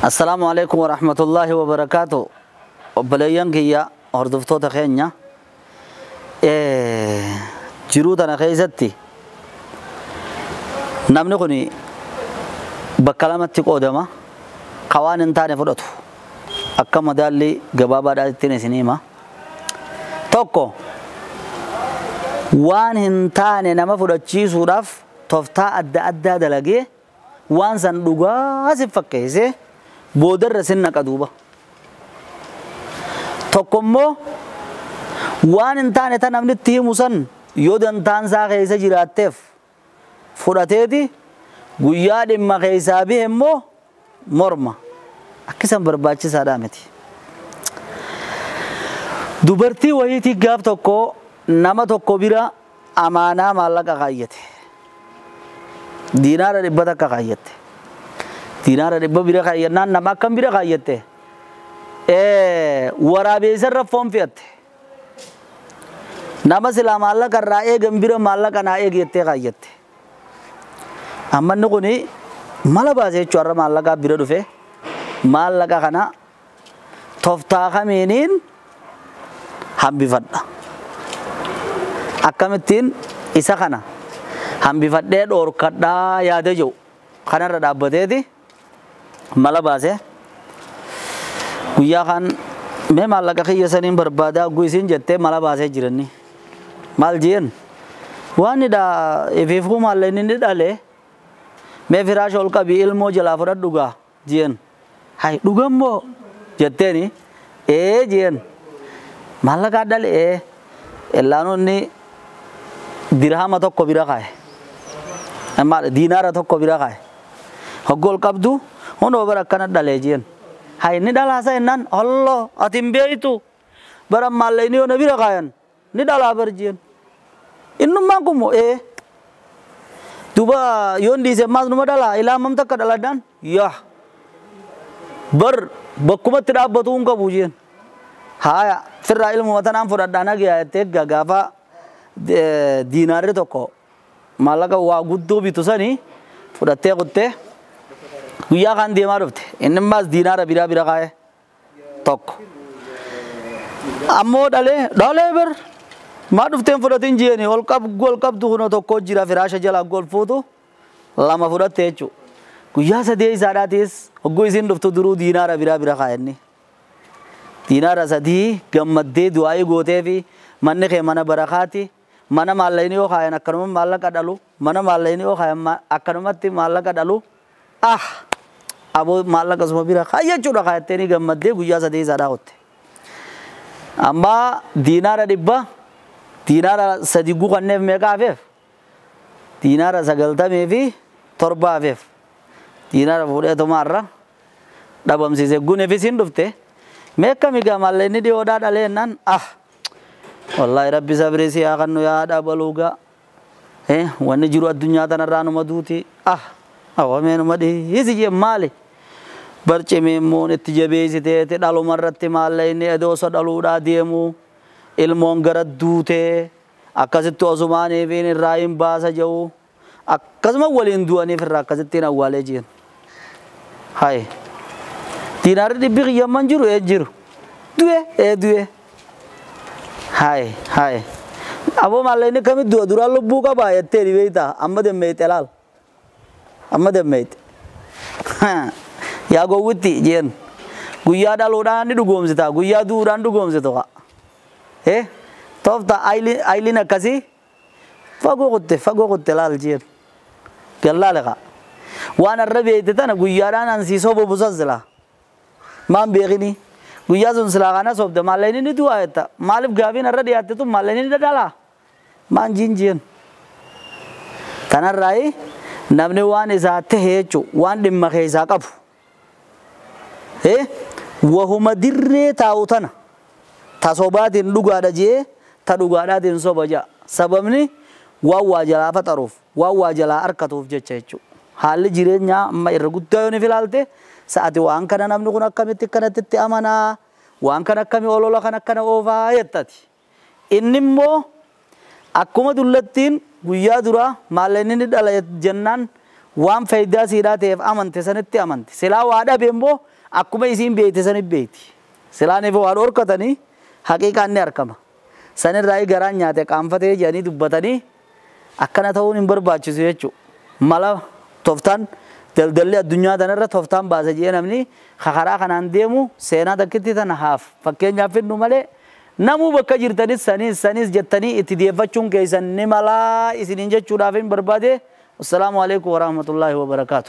Assalaamu alaikum warahmatullaahi wabarakaatu. Obboleeyyan kiyya, hordoftoota keenya, jiruu tana keessatti namni kun bakka lamatti qoodama. Ka waan hin taane fudhatu. Akka madaalli gabaabaadhaa ittiin isin hima. Tokko, waan hin taane nama fudhachiisuudhaaf tooftaa adda addaa dalagee waan san dhugaa si fakkeessee boodarra sin naqa duuba. Tokko immoo waan hin taane tan namni itti himu san yoo dantaan isaa keessa jiraatteef fudhateeti guyyaa dhimma keessaa bahe immoo morma. Akkisan barbaachisaadhaa miti. Dubartii wayiitii gaaf tokko nama tokko bira amaanaa maallaqa kaayyate. Diinaara 100 kaayyatte. Diinaara 100 bira kaayyannaan nama akkam bira kaayyatte? Waraabeessarra foon fe'atte. Nama silaa maallaqa irraa eegan bira maallaqa naa eegi jettee kaayyatte. Amma inni kuni mala baasee jechuun har'a maallaqaa bira dhufe, maallaqa kana tooftaa kamiiniin hambifadha. Akkamittiin isa kana hambifadhee dhoorkadhaa yaada jiru kanarra dhaabbateeti mala baasee guyyaa kan mee maallaqa kiyya saniin barbaadaa hogguu isiin jettee mala baasee jiranni. Maal jeen? Waan hidhaa ifiifuu maallaqni inni dhale mee firaasha ol qabii ilmoo jalaa fudhadhu gaa jeen. Hay, dhugammoo jetteeni? Ee jeen. Maallaqaa dhale ee. Ellaanonni dirhama tokko bira kaa'e. Maal, diinaara tokko bira kaa'e. Hogguu ol qabdu hundoo bara akkana dhalee jeen. Hay, ni dhalaasa jennaan, holloo ati hin beeytu, bara maallaqni yoo na bira kaayan ni dhalaa bar jeen. Innummaan kun moo ee. Duuba yoon dhiise maas numa dhalaa ilaa hammam takka dhaladhaan yaa bar bakkumatti dhaabbatu hin qabu jeen. Haaya, firraa ilmuma tanaan fudhadhaa nagiyaa jettee gaafa diinaarri tokko maallaqa waa guddoo bitu sanii fudhattee kuttee guyyaa kaan deemaa dhufte. Inni ammaas diinaara biraa bira kaa'e tokko. Ammoo dhalee dhalee bar maa dhufteen fudhatin jeeni, ol ol qabdu kunoo tokko jira firaasha jalaa gol fuutu lama fudhatte jechuudha. Guyyaa sadee isaadhaatis hogguu isiin dhuftu duruu diinaara biraa bira kaa'enni. Diinaara 3 gammaddee du'aayii gootee fi manni kee mana barakaati. Mana maallaqni yoo kaayan akkanuma maallaqa dhalu. Mana maallaqni yoo kaayan akkanumatti maallaqa dhalu. Ah, aboo maallaqa suma bira kaayyachuudha kaayattee ni gammaddee guyyaa sadee isaadhaa qotte. Amma diinaara 100 diinaara 3 guqanneef meeqa hafeef? Diinaara 97 hafeef. Diinaara fuudhee tumaarra dhabamsiise guneef isiin dhufte. Meeqa migaa maallaqni dhiyoodhaa dhalee jennaan, ah wallaahi rabbi sabrii si haa kennu yaa dhabaluugaa. Wanni jiru addunyaa tanarraa numa duuti. Ah, awwamee numa dhiisi jee maali? Barcimimmoon itti jabeessiteeti dhaluma irratti maallaqni edoosa dhaluudhaa deemu ilmoon gara duutee akkasitti osumaaniifiin irraa hin baasa jedhu akkasuma waliin du'aniif irraa akkasittiin awwaalee jiran. Hayi, diinaarri 100 kiyyamman jiru ee jiru du'e ee du'e. Hayi hayi, aboo maallaqni kamit du'a duraan lubbuu qabaa jettee beektaa, amma demmeeyte laal, amma demmeeyte. Yaa gowwitti jeen, guyyaa dhaluudhaan ni dhugoomsita, guyyaa du'uudhaan dhugoomsitu qa. Toofta ayiliin akkasii fagoo kutte, fagoo kutte laal jeen. Gallaale qa. Waan arra beekte tana guyyaadhaan ansii soba busan silaa. Maan beekini? Guyyaa sun silaa kana sobde maallaqni ni du'a jetta. Maaliif gaafiin arra dhiyaatte tun maallaqni ni dhadhalaa? Maan jiin jeen. Tanarraayi namni waan isaa tahe jechuun waan dhimma keessaa qabu. Wahuma dirree taa'u tana ta sobaatiin dhugaadha jee ta dhugaadhaatiin soba ja'a. Sababni waan waa jalaa faxaruuf, waan waa jalaa harkatuuf jecha jechuudha. Haalli jireenyaa amma irra guddaa yoo ni filaalte sa'ati waan kana namni kun akkamitti akkanatti itti amanaa, waan kana akkamii olola kan akkana oofaa jettati. Inni immoo akkuma dullattiin guyyaa duraa maallaqni ni dhala jennaan waan faayidaa siidhaa ta'eef amante sanitti amante. Silaa waa dhabe immoo Akkuma isiin beeyte sanit beeyti. Silaaniif waa dhorkatanii haqiiqaan ni argama. Sanirraa garaan nyaate qaanfatee jedhanii dubbatanii akkana ta'uun hin barbaachisu jechuudha. Mala toftaan daldalli addunyaa tanarra toftaan baasa jedhee namni karaa kanaan deemu seenaa takkitti tana haaf fakkeenyaaf fidnu malee namuu bakka jirtanis sanis sanis jettanii itti deeffachuun keessan ni malaa isiniin jechuudhaaf hin barbaade. Assalaamu alaikum warahmatullaahi wabarakaatu.